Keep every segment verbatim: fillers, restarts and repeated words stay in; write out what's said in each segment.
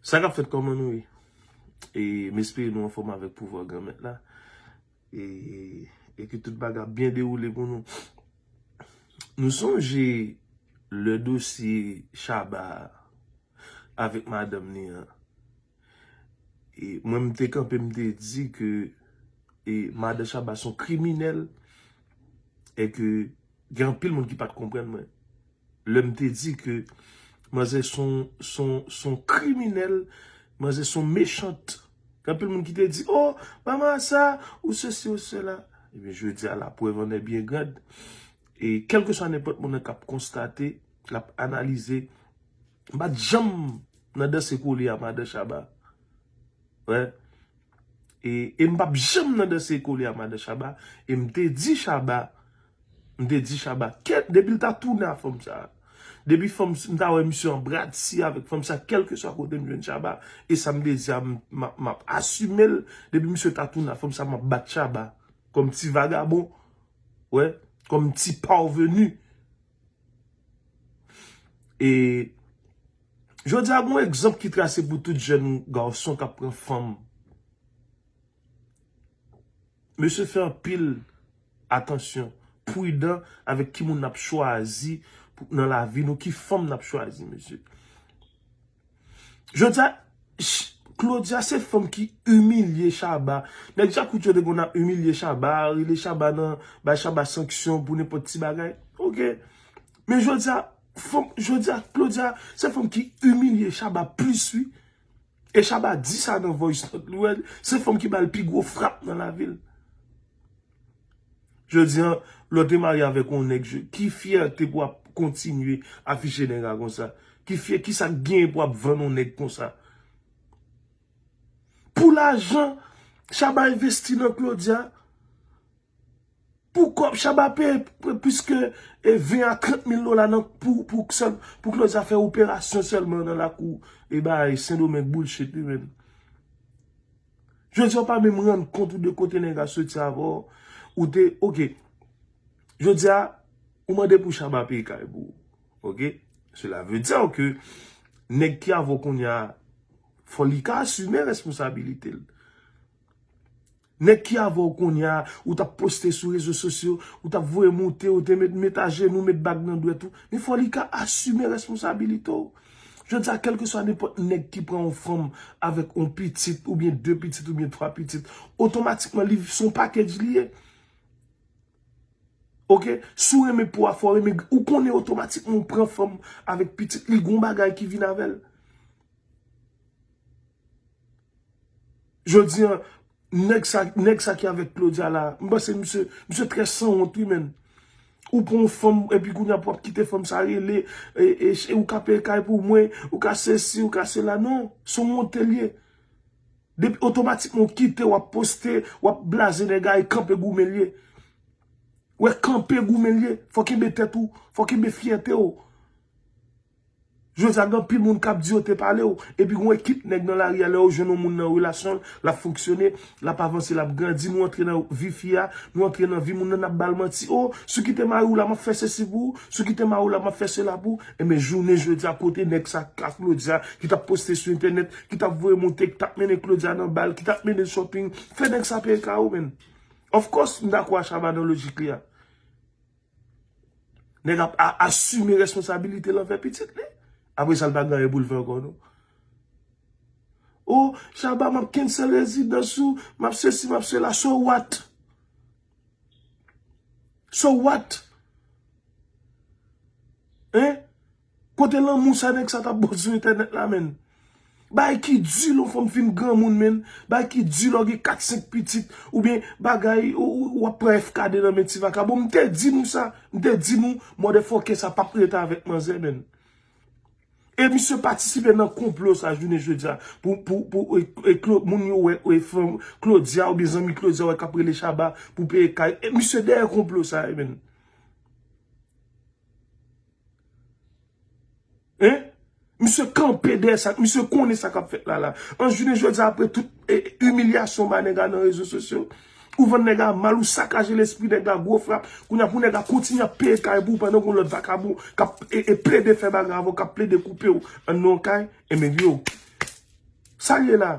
Sa k ap fèt, kòman nou ye? E m espere nou anfòm avèk pouvwa Granmèt la. E, e ke tout bagay ap byen dewoule pou nou. Nou sonje le dosye Shabba avèk madanm li an. E mwen, m te kanpe, m te di ke, e, madan Shabba se yon kriminèl e ke gen anpil moun ki pa t konprann mwen. Lè m te di ke manzè se yon, se yon, se yon kriminèl, manzè se yon mechant. Gen anpil moun ki te di, "Oh, Mama sa, ou sesi, ou sela." Ebyen, jodi a, laprèv an è byen grand. E kèlkeswa nenpòt moun nan k ap konstate, l ap analize, m pa t janm nan danse kole a madan Shabba. Wè. E, e m p ap janm nan danse kole a madan Shabba. E m te di Shabba, m te di Shabba, kèt, depi l ta tounen a fanm sa, depi fanm, m ta wè misye an bradsi avèk fanm sa, kèlkeswa kote m jwenn Shabba, e sa m te di a, m, m ap, m ap asime l, depi misye ta tounen a fanm sa, m ap bat Shabba. Kòm ti vagabon, wè, kòm ti parvenu. E jodi a, gon egzanp ki trase pou tout jèn gason k ap pran fanm. Mesye, fè anpil atansyon, pridan avèk ki moun n ap chwazi pou, nan lavi nou, ki fanm n ap chwazi, mesye. Jodi a, ch-, Claudia se fanm ki imilye Shabba. Nèg Djakout yo te konn ap imilye Shabba, rele Shabba nan, bay Shabba sanksyon pou nenpòt ti bagay. Oke. Men jodi a, fanm, jodi a, Claudia, se fanm ki imilye Shabba plis, wi. E Shabba di sa nan voice note li, wè, se fanm ki ba l pi gwo frap nan lavi l. Jodi a, lè w te marye avèk yon nèg, je-, ki fyète pou w ap kontinye afiche nèg la konsa? Ki fyè, kisa k genyen pou w ap vann yon nèg konsa? Pou lajan, Shabba envesti nan Claudia. Pou kòb, Shabba peye p-, plis ke, e, ven a trant mil dola nan, pou, pou sèl, pou Claudia fè operasyon sèlman nan lakou, e, bay Sendomeng, bullshit li menm. Jodi a, w pa menm rann kont ou de kote nèg la soti avè w. Ou te, oke. Jodi a, ou mande pou Shabba peye kay pou ou. Oke? Cela veut dire ke nèg ki avè w kounye a, fò li ka asime responsabilite l. Nèg ki avè w kounye a, ou t ap poste sou rezo sosyo, ou t ap voye moute, ou te met, met ajenou, met bag nan dwèt ou, men fò li ka asime responsabilite w. Jodi a, kèlkeswa nenpòt nèg ki pran yon fanm avèk yon pitit, oubyen de pitit, oubyen twa pitit, otomatikman, li, se yon package li ye. Oke? Si w renmen po a, fò w renmen, ou konnen otomatikman ou pran fanm avèk pitit, li gon bagay ki vin avè l. Jodi a, nèg sa, nèg sa ki avèk Claudia la, m panse misye, misye trè sanwont, wi, menn. Ou pran yon fanm, epi kounye a pou w ap kite fanm sa rele, e, e, e ou ka peye kay pou mwen, ou ka sesi, ou ka sela. Non, se yon wont l ye. Depi otomatikman ou kite, w ap poste, w ap blaze nèg la, e kanpe goumen l ye. Wè, kanpe goumen l ye. Fò kenbe tèt ou, fò kenbe fyète w. Jodi a, gen anpil moun k ap di yo te pale w, epi gon ekip nèg nan lari a, lè yo jwenn yon moun nan relasyon l, l ap fonksyone, l ap avanse, l ap grandi, nou antre nan vi fi a, nou antre nan vi moun nan, n ap ba l manti. O, si w kite mari w la, m ap fè sesi pou ou, si w kite mari w la, m ap fè sela pou ou. Enben, jounen jodi a, kote nèg sa, ka Claudia, ki t ap poste sou entènèt, ki t ap voye moute, ki t ap mennen Claudia nan bal, ki t ap mennen shopping, fè nèg sa peye kay ou, menn. Of course, m dakò a Shabba nan lojik li a. Nèg ap a-, asime responsabilite l anvè pitit li. Apre sa, l pa gen anyen pou l fè ankò, non. O, Shabba, m ap cancel rezidans ou, m ap sesi, m ap sela. So what? So what? Hein? Kote lanmou sa nèg sa t ap ba w sou entènèt la, menn? Bagay ki di lè yon fanm fin granmoun, menn. Bagay ki di lè w gen kat, senk pitit, oubyen bagay, ou, ou, w ap pran F K D nan men ti vakabon. M te di nou sa. M te di nou, motherfucker sa p ap rete avèk manzè, menn. E misye patisipe nan konplo sa jounen jodi a. Pou, pou, pou, e, e, Cla-, moun yo wè, e, fanm Claudia oubyen zanmi Claudia wè k ap rele Shabba pou peye kay. E misye dèyè konplo sa, e, menn. Hein? Misye kanpe dèyè sa, misye konnen sa k ap fèt la, la. An jounen jodi a, apre tout, e, imilyasyon ba nèg la nan rezo sosyo, ou vann nèg la mal, ou sakaje lespri nèg la, gwo frap. Kounye a pou nèg la kontinye ap peye kay pou ou pandan gon lòt vakabon k ap, e, e, plede fè bagay avè w, k ap plede koupe w anndan yon kay, enben yo. Sa l ye la?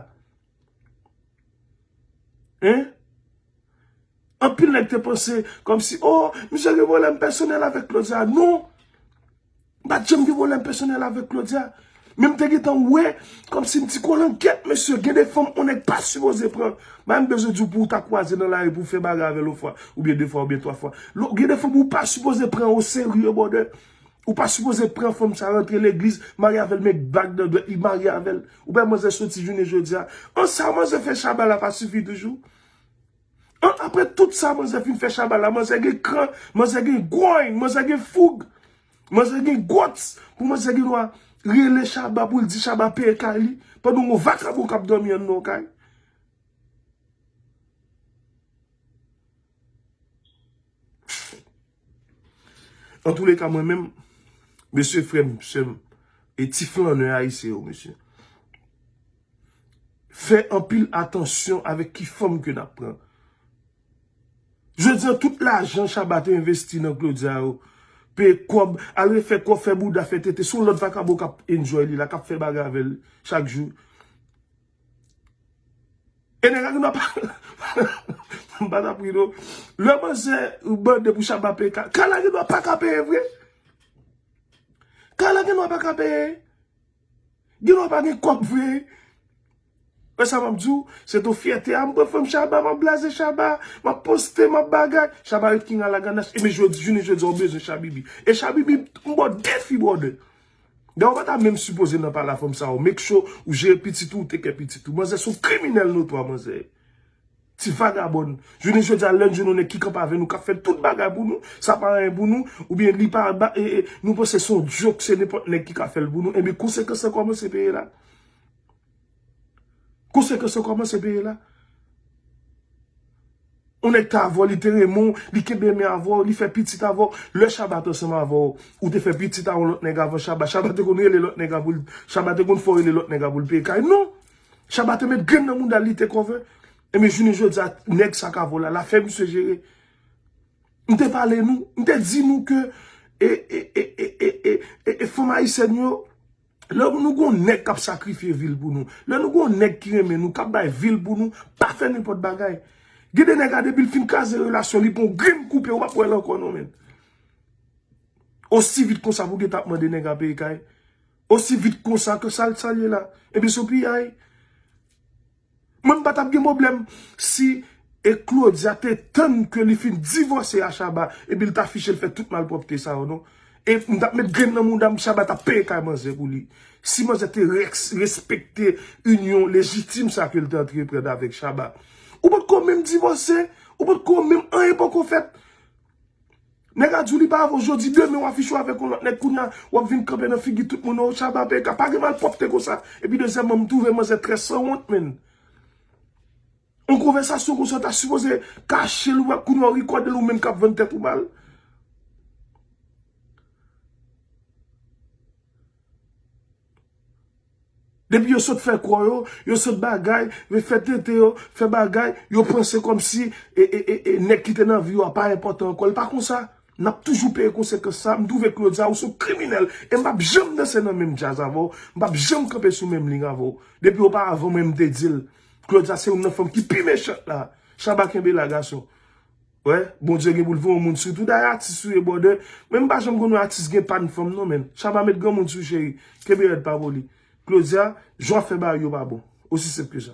Hein? Anpil nèg te panse kòmsi, oh, misye gen pwoblèm pèsonèl avèk Claudia. Non! M pa t janm gen pwoblèm pèsonèl avèk Claudia. Men m te gentan wè, kòmsi m di kolangèt, mesye, gen de fanm yon nèg pa sipoze pran. Mwen m bezwen di w pou w ta kwaze nan lari pou w fè bagay avè l yon fwa, oubyen de fwa, oubyen twa fwa. Lo-, gen de fanm ou pa sipoze pran oserye, brother. Ou pa sipoze pran fanm sa rantre legliz, marye avè l, met bag nan dwèt li, marye avè l. Ou pa wè manzè soti jounen jodi a. An sa manzè fè Shabba la pa sifi toujou? An, apre tout sa manzè fin fè Shabba la, manzè gen kran, manzè gen gwòy, manzè gen foug, manzè gen guts, pou manzè gen dwa rele Shabba pou l di Shabba peye kay li, pandan yon vakabon k ap dòmi anndan yon kay. Antouleka, mwen menm, mesye, frè m, sè m, e ti flannè ayisyen yo, mesye. Fè anpil atansyon avèk ki fanm ke n ap pran. Jodi a, tout lajan Shabba te envesti nan Claudia yo, peye kòb, al refè kò, fè bouda, fè tete, se yon lòt vakabon k ap enjoy li la, k ap fè bagay avè l chak jou. E nèg la gen dwa pa, m pa t ap ri non. Lè manzè mande pou Shabba peye kay, kay la gen dwa pa ka peye vre. Kay la gen dwa pa ka peye. Gen dwa pa gen kòb vre. Wè sa m ap di w, se tou fyète a, m pran fanm Shabba, m ap blaze Shabba, m ap poste, m ap bagay. Shabba ret king a la ganache. E men jodi, jounen jodi a, w bezwen Shabibi. E Shabibi, m ba w defi, brother. Dayè, w pa ta menm sipoze nan pale a fanm sa yo. Make sure ou jere pitit ou, ou take care pitit ou. Manzè se yon kriminèl notwa, manzè. Ti vagabòn. Jounen jodi a, lè n jwenn yon nèg ki kanpe avè nou, k ap fè tout bagay pou nou, sa pa anyen pou nou, oubyen li pa ba, e, e, nou panse se yon joke, se nenpòt nèg ki ka fè l pou nou, ebyen konsekans lan kòmanse peye la. Konsekans lan kòmanse peye la. Yon nèg te avè w, li te renmen w, li kenbe men avè w, li fè pitit avè w. Lè Shabba te ansanm avè w, ou te fè pitit a yon lòt nèg avan Shabba. Shabba te konn rele lòt nèg la pou l, Shabba te konn fè w rele lòt nèg la pou l peye kay. Non! Shabba te met grenn nan mouda l, li te cover. Ebyen, jounen jodi a, nèg sa k avè w la, l ap fè misye jere. M te pale nou, m te di nou ke e, e, e fanm ayisyèn yo, lè nou gon nèg k ap sakrifye vi l pou nou, lè nou gon nèg ki renmen nou, k ap bay vi l pou nou, pa fè nenpòt bagay. Gen de nèg la, depi l fin kraze relasyon, li pran yon grenn koupe, ou p ap wè l ankò non, menn. Osi vit konsa pou w gentan ap mande nèg la peye kay. Osi vit konsa ke sa l, sa l ye la. Ebyen, se yon piyay. Mwen, m pa t ap gen pwoblèm si e Claudia te tann ke li fin divòse a Shabba, epi l t afiche l fè tout malpwòpte sa yo, non. E m t ap met grenn nan mouda m, Shabba t ap peye kay manzè pou li. Si manzè te rès-, respekte inyon lejitim sa ke l te antreprann avèk Shabba. Ou potko menm divòse, ou potko menm anyen poko fèt. Nèg la di w li pa avè w jodi, demen w afiche w avèk yon lòt nèg, kounye a w ap vin kanpe nan figi tout moun, o, Shabba peye kay, pa gen malpwòpte konsa. Epi dezyèmman, m twouve manzè trè sanwont, menn. Yon konvèsasyon konsa, w ta sipoze kache l, ou wè kounye a w rekòde l, ou menm k ap vann tèt ou mal. Depi yo sot fè kò yo, yo sot bagay, yo fè tete yo, fè bagay, yo panse kòmsi e, e, e, e, nèg ki te nan vi yo a pa enpòtan ankò. Li pa konsa. N ap toujou peye konsekans sa. M twouve Claudia, ou se yon kriminèl. E m p ap janm danse nan menm djaz avè w. M p ap janm kanpe sou menm liy avè w. Depi oparavan, mwen, m te di l, Claudia se youn nan fanm ki pi mechant la. Shabba, kenbe la, gason. Wè, Bondye gen pou l voye yon moun sou tou. Dayè atis ou ye, brother. Men m pa janm konn wè atis gen pa n fanm non, menn. Shabba, met granmoun sou, cheri. Kenbe rèd, pa poli. Claudia, jan w ap fè bagay yo pa bon. Osi senp ke sa.